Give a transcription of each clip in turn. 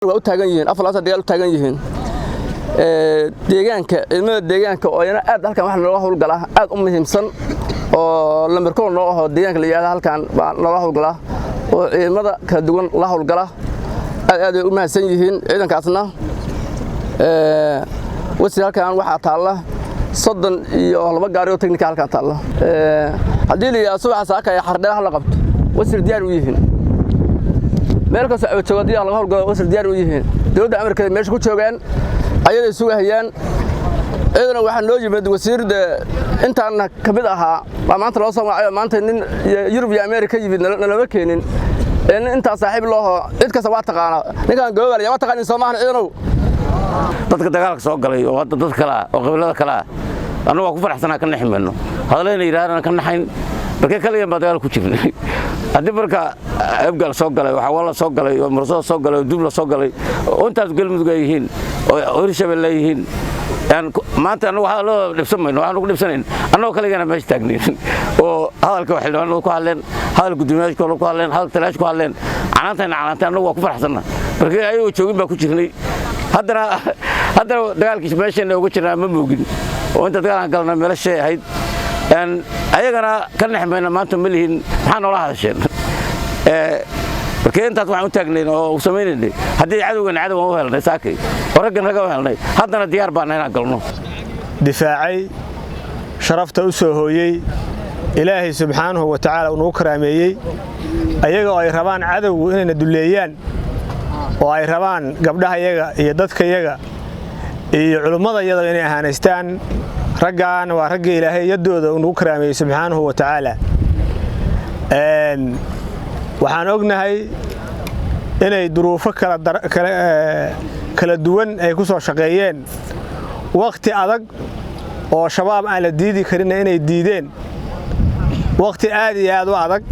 Waa u taagan yihiin 24 dagaal u taagan yihiin deegaanka, ciidamada deegaanka oo iyana aad halkan wax nooga howlgala, aad u muhiimsan oo lambar kow noo aho deegaanka la yidhahda halkan baa nooga howlgala oo ciidamada kala duwan la howlgala. Aad aad bay u mahadsan yihiin ciidankaasna. Wasiir, halkan waxaa taalla 32 gaari oo teknika halkan taalla. Haddii la yidhahdo subaxa saaka ee Xardheer ha la qabto, wasiir, diyaar u yihiin. Meel kastoo joogo haddii laga howlgalo, wasiir, diyaar u yihiin. Dowladda amarkeeda meesha ku joogaan ayaday sugahayaan. Ciidana waxaa noo yimid, wasiir, de intaana ka mid ahaa baa maanta loo soo magacayo. Maanta nin Yurub iyo Ameerika yimid nalama keenin, nin intaa saaxiib looho cid kasta waa taqaanaa. Ninkan gobobal yaa taqaanin, soo maahan, ciidanow? Dadka dagaalka soo galay oo hadda dad kale ah oo qabiilada kale ah, annagu waa ku faraxsanaa, ka naxi mayno. Hadallayna yidhahdana ka naxayn markee kaliyan baa dagaal ku jirnay. Haddii marka Abgaal soo galay, Waxawalla soo galay, oo Mursada soo galay, oo Dubla soo galay, oo intaas Galmudug ay yihiin oo Hirshabelle ay yihiin, maanta annagu hadalladooda dhibsan mayno. Waxaanu ku dhibsanayn annagoo kaligana meesha taagnayn oo hadalka xildhibaanadu ku hadleen, hadal guddoomiyaasha ku hadleen, hadal talaash ku hadleen, canaantayna canaantay, annagu waa ku faraxsanna. Markii ayagoo joogin baa ku jirnay. Haddana dagaalkiis meesheenna uga jirnaa, ma moogin oo inta dagaalaan galna meelo shay ahayd. Ayagana ka naxi mayna. Maanta ma lihin maxaa noola hadasheen. Markee intaas waxaan u taagnayn oo u samaynaynay haddii cadowgan cadow aan u helnay saakay oo raggan ragga u helnay, haddana diyaar baana inaan galno. Difaacay sharafta u soo hooyey, Ilaahay subxaanahu wa tacaala uu nagu karaameeyey, ayaga oo ay rabaan cadowgu inayna dulleeyaan oo ay rabaan gabdhahayaga iyo dadkayaga iyo culummadayada inay ahaanaystaan. Raggaan waa raggii Ilaahay yaddooda uu nagu karaameeyey subxaanahu wa tacaala. Waxaan ognahay inay duruufo kala duwan ay ku soo shaqeeyeen, wakhti adag oo Shabaab aan la diidi karinna inay diideen, wakhti aad iyo aad u adag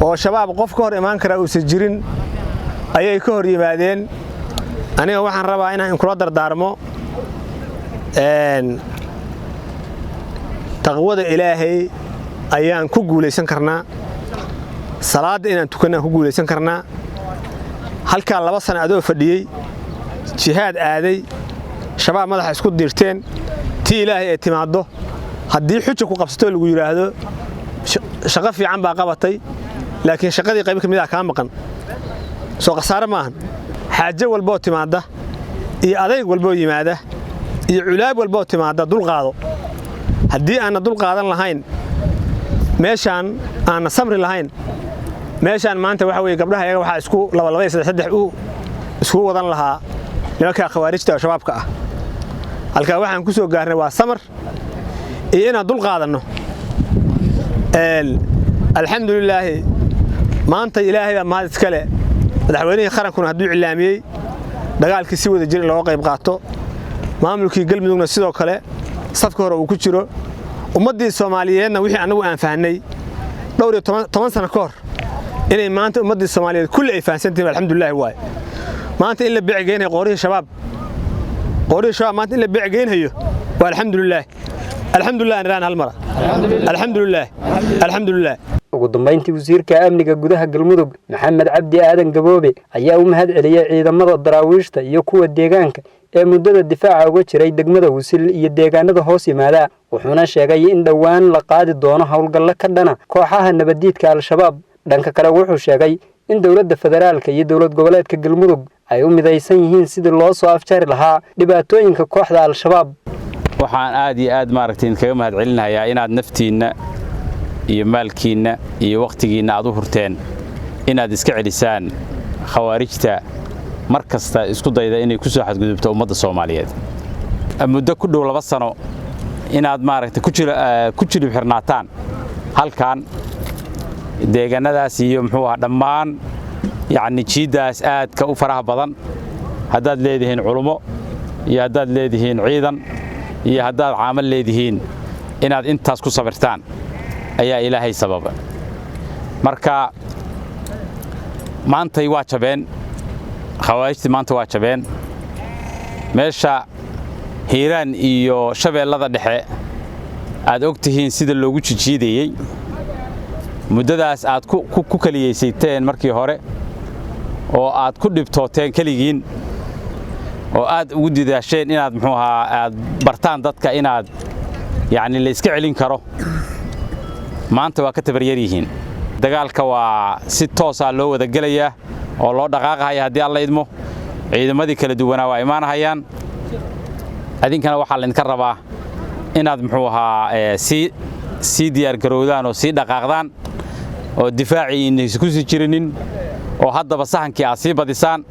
oo Shabaab qof ka hor imaan karaa uusan jirin ayay ka hor yimaadeen. Aniga waxaan rabaa inaan inkula dardaarmo taqwada Ilaahay ayaan ku guulaysan karnaa, salaadda inaan tukannaan ku guulaysan karnaa. Halkaa 2 sana adoo fadhiyey, jihaad aaday, Shabaab madaxa isku diirteen, tii Ilaahay ay timaaddo, haddii xuja ku qabsatoo lagu yidhaahdo shaqo fiican baa qabatay, laakiin shaqadii qayb ka mid ah kaa maqan, soo khasaare maahan. Xaajo walboo timaadda iyo adayg walboo yimaada iyo culaab walboo timaadda, dulqaado. Haddii aanna dul qaadan lahayn, meeshaan aanna samri lahayn, meeshaan maanta waxa weye gabdhaha iyaga waxaa isku labalaba iyo saddex saddex u iskugu wadan lahaa nimankaa khawaarijta oo Shabaabka ah. Halkaa waxaan ku soo gaarnay waa samar iyo inaan dul qaadanno. Alxamdulilaahi, maanta Ilaahay baa mahad iskale. Madaxweynihii qarankuna hadduu cilaamiyey dagaalkii si wada jir in looga qayb qaato, maamulkii Galmudugna sidoo kale safka hore uu ku jiro, ummaddii Soomaaliyeedna wixii annagu aan fahnay dhowr iyo toban sano ka hor inay maanta ummaddii Soomaaliyeed kulli ay fahansantihin, alxamdulillahi waaye. Maanta in la beecgeynhayo qoorihii Shabaab, qoorihii Shabaab maanta in la beecgeynhayo waa alxamdulillaah. Alxamdulilah aan iraan hal mara. Alxamdulilah, alxamdulilah. Ugu dambeyntii, wasiirka amniga gudaha Galmudug, Maxamed Cabdi Aadan Gaboobe, ayaa u mahad celiyey ciidamada daraawiishta iyo kuwa deegaanka ee muddada difaaca uga jiray degmada Wisil iyo deegaanada hoos yimaada, wuxuuna sheegay in dhowaan la qaadi doono howlgallo ka dhana kooxaha nabaddiidka Al-Shabaab. Dhanka kale, wuxuu sheegay in dowladda federaalka iyo dowlad goboleedka Galmudug ay u midaysan yihiin sidii loo soo afjari lahaa dhibaatooyinka kooxda Al-Shabaab. Waxaan aad iyo aad maaragtay idinkaga mahad celinayaa inaad naftiinna iyo maalkiinna iyo wakhtigiinna aad u hurteen inaad iska celisaan khawaarijta mar kasta isku dayda inay ku soo xadgudubto ummadda Soomaaliyeed. Muddo ku dhow 2 sano inaad maaragtay ku jilib xirnaataan halkan deegaanadaas iyo muxuu ahaa dhammaan yacni jiiddaas aadka u faraha badan, haddaad leedihiin culummo iyo haddaad leedihiin ciidan iyo haddaad caamal leedihiin, inaad intaas ku sabirtaan ayaa Ilaahay sababa. Marka maantay waa jabeen khawaarijtii, maanta waa jabeen. Meesha Hiiraan iyo Shabeellada Dhexe aad og tihiin sida loogu jijiidayey muddadaas aad ku keliyaysayteen markii hore. Oo aad ku dhibtooteen keligiin oo aad ugu didaasheen inaad, muxuu ahaa, aad bartaan dadka inaad yacni la iska celin karo, maanta waa ka tabaryar yihiin. Dagaalka waa si toosaa loo wada gelayaa oo loo dhaqaaqahaya haddii Alla idmo. Ciidamadii kala duwanaa waa imaanahayaan. Adinkana waxaa laydinka rabaa inaad, muxuu ahaa, sii diyaargarowdaan oo sii dhaqaaqdaan oo difaacii inaysa ku sii jirinin oo haddaba sahankii aad sii badisaan.